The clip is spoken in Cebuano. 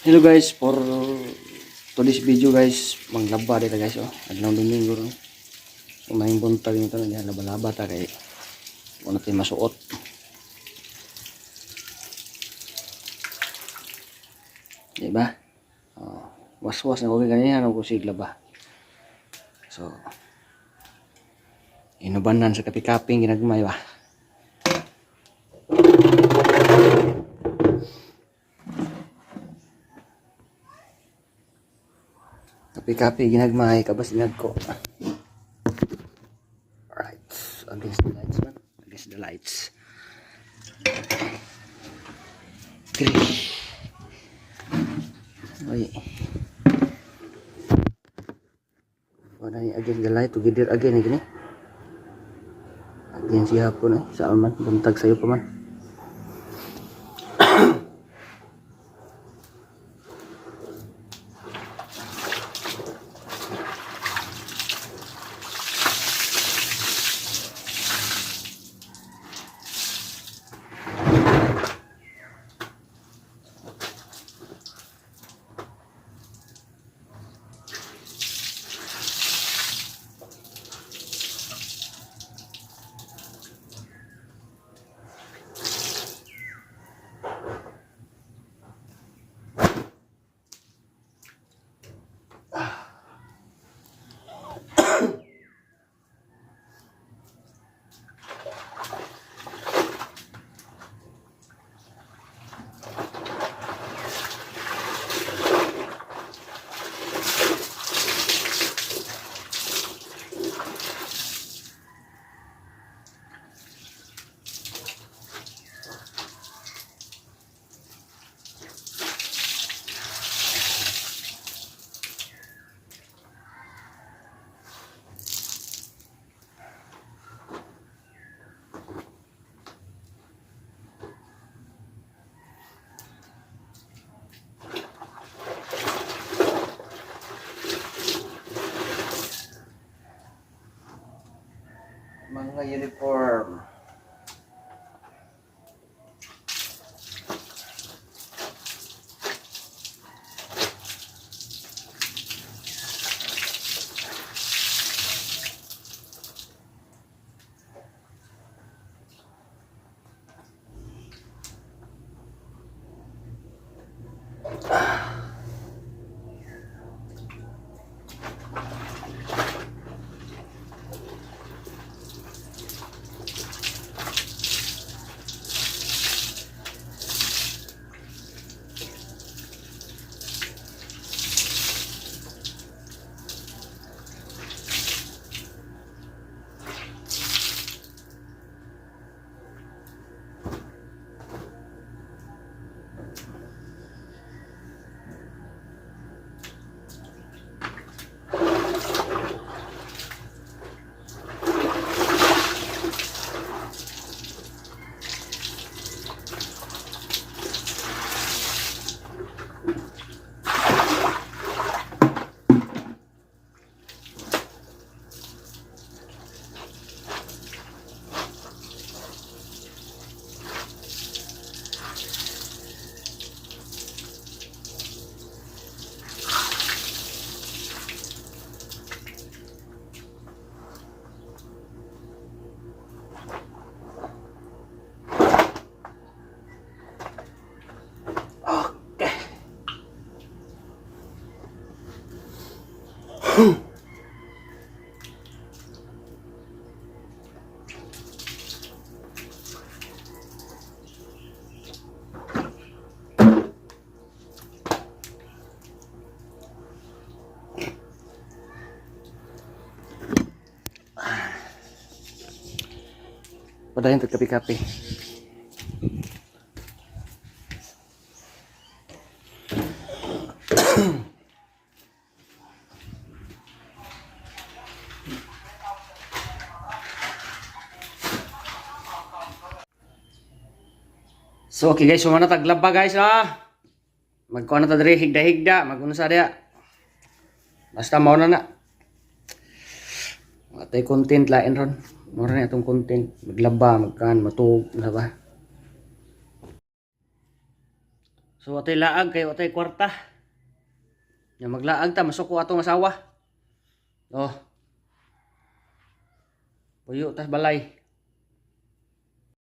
Hello guys, for today's video guys, maglaba dito guys oh. Adlaw Domingo ron. So may buntag nito na laba-laba ta kay wala tayo masuot. Di ba? Oh, waswas na ko kay kanina nang kusig laba. So inubanan sa kapi-kaping ginagmay ba. Kapi-kapi ginagmay kabas ginagko. Alright, against the lights man. Against the lights. Three. Ay. Wala ni against the light together again eh, gini. Against hapon eh. Saan man buntag sayo pa man. Mga uniform. Okay. Padayon tag kape-kape. So okay guys, sumana taglaba guys ah. Magkuha na ta diri higda-higda, magunsa diya. Basta mao na na. Atay content lain ron. Mura na itong content. Maglaba, magkan, matug, na ba? So atay laag kay atay kwarta. Nya maglaag ta, masuko atong asawa. Oh. Puyo tas balay.